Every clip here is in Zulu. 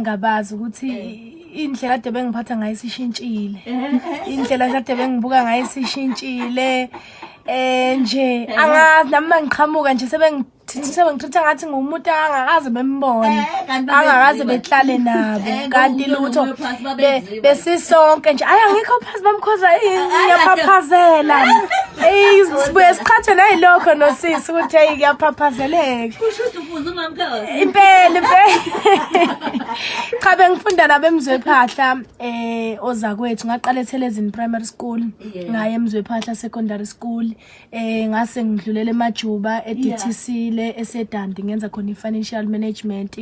ngingabazi ukuthi indlela kade bengiphatha ngayo isishintshile. Indlela kade bengibuka ngayo isishintshile. Nje angazi nami mangiqhamuka nje sebengithatha ngathi ngumuntu angakaze bembone, Kanti angakaze babeziwa. behlale nabo, kanti ngoba lutho. umuntu phansi babeziwa. Besisonke nje, ayi, angikho phansi bamkhoza, ngiyaphaphazela. Eyi, sibuye siqhathwe nayilokho nosisi ukuthi hey, kuyaphaphazeleka. Kusho ukuthi ufuze umamkhozi. Impela, impela. Cha, bengifunda nabo eMzwephahla, ozakwethu. Ngaqala eThelezini Primary School, ngaye eMzwephahla Secondary School, ngase ngidlulela eMajuba eDTC le eseDundee, ngenza khona i-financial management,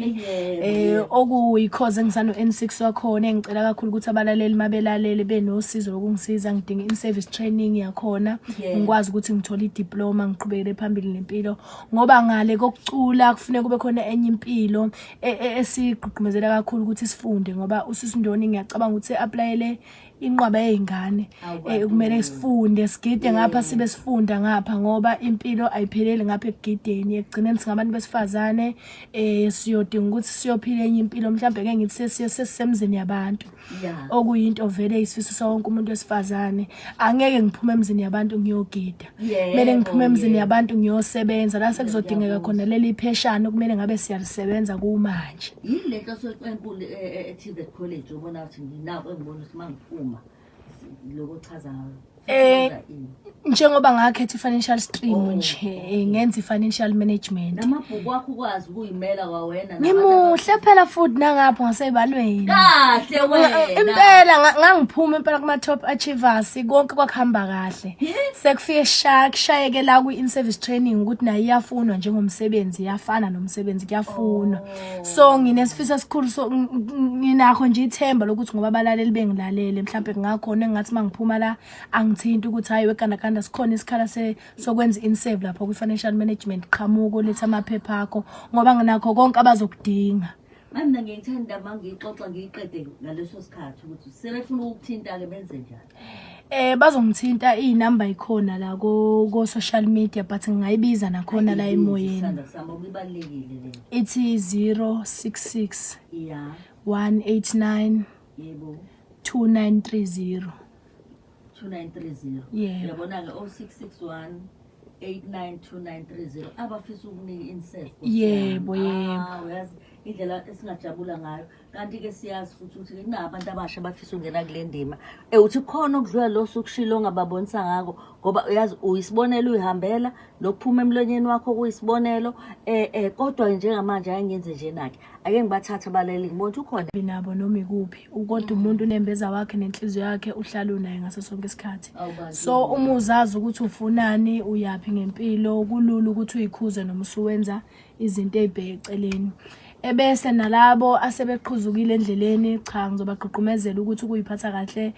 okuyi-course engisano N6 wakhona, engicela kakhulu ukuthi abalaleli mabelalele benosizo lokungisiza. Ngidinga in-service training yakhona, ngikwazi ukuthi ngithole i-diploma, ngiqhubekele phambili nempilo, ngoba ngale kokucula kufuneka kube khona enye impilo esigqugqumezela kakhulu ukuthi sifunde, ngoba usisindoni ngiyacabanga ukuthi applyele inqwaba yey'ngane. Awu, Kumele sifunde, sigide ngapha, sibe sifunda ngapha, ngoba impilo ayipheleli ngapha ekugideni. Ekugcineni singabantu besifazane, siyodinga ukuthi siyophila enye impilo, mhlawumbe ke ngithi sesisemzini yabantu, okuyinto vele isifiso sawonke umuntu wesifazane. Angeke ngiphume emzini yabantu ngiyogida, kumele ngiphume emzini yabantu ngiyosebenza la sekuzodingeka khona leli pheshana okumele ngabe siyalisebenza kumanje. Yini le nhloso enkulu e-TVET College obona ukuthi nginako, engibona ukuthi uma ngiphuma lokho chaza ngayo? Wenza ini? Njengoba ngakhetha i-financial stream nje, ngenza i-financial management. Namabhuku akho ukwazi ukuyimela kwawena nabantu. Ngimuhle phela futhi nangapho ngasey'balweni. Kahle wena. Impela, ngangiphuma impela kuma-top achievers, konke kwakuhamba kahle. Sekufike kushayeke la kwi-in-service training ukuthi nayo iyafunwa njengomsebenzi, iyafana nomsebenzi, kuyafunwa. So nginesifiso esikhulu, so nginakho nje ithemba lokuthi ngoba abalaleli bengilalele, mhlawumbe kungakhona engathi uma ngiphuma la angithinti ukuthi hayi wegandaganda, sikhona isikhala sokwenza i-inserve lapho kwi-financial management, qhamuka ulethe amaphepha akho, ngoba nginakho konke abazokudinga. Manje mina ngiyithanda uma ngiyixoxa ngiyiqede ngaleso sikhathi, ukuthi sebefuna ukukuthinta-ke benze njani? Bazongithinta, iy'namba ikhona la ko social media, but ngingayibiza nakhona la emoyeni. Isandla sami, ngoba ibalulekile le. Ithi 066 189 2930. 2930. Yebo. Uyabona-ke, 0661 892930, abafisa ukunika i-inserve. Yebo. Ah, uyazi indlela esingajabula ngayo. Kanti-ke siyazi futhi ukuthi kunabantu abasha abafisa ukungena kule ndima. Uthi khona okudlula lo sukushilo ongababonisa ngako, ngoba uyazi uyisibonelo, uyihambela nokuphuma emlonyeni wakho kuyisibonelo. Kodwa njengamanje ake ngenze nje-ke, ake ngibathathe abalaleli, ngibona ukuthi ukhona. Nabo noma ikuphi, kodwa umuntu unembeza wakhe nenhliziyo yakhe uhlala unaye ngaso sonke isikhathi. Awubantu. So uma uzazi ukuthi ufunani, uyaphi ngempilo, kulula ukuthi uyikhuze noma usuwenza izinto ey'bheke eceleni. Ebese nalabo asebeqhuzukile endleleni, cha, ngizobagqugqumezela ukuthi ukuyiphatha kahle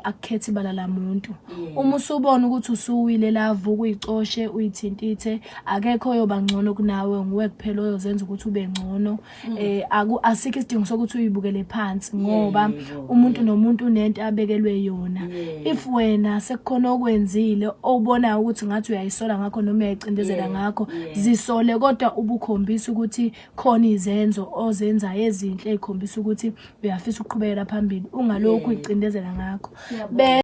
akukhethi ibala lamuntu. Uma usubona ukuthi usuwile la, vuka uyicoshe, uyithintithe. Akekho oyoba ngcono kunawe, nguwe kuphela oyozenza ukuthi ube ngcono. Asikho isidingo sokuthi uyibukele phansi, ngoba umuntu nomuntu unento abekelwe yona. If wena sekukhona okwenzile obonayo ukuthi ngathi uyayisola ngakho noma uyayicindezela ngakho, zisole, kodwa ubukhombisa ukuthi khona izenzo ozenzayo ezinhle ey'khombisa ukuthi uyafisa ukuqhubekela phambili, ungalokhu uyicindezela ngakho. Siyabonga.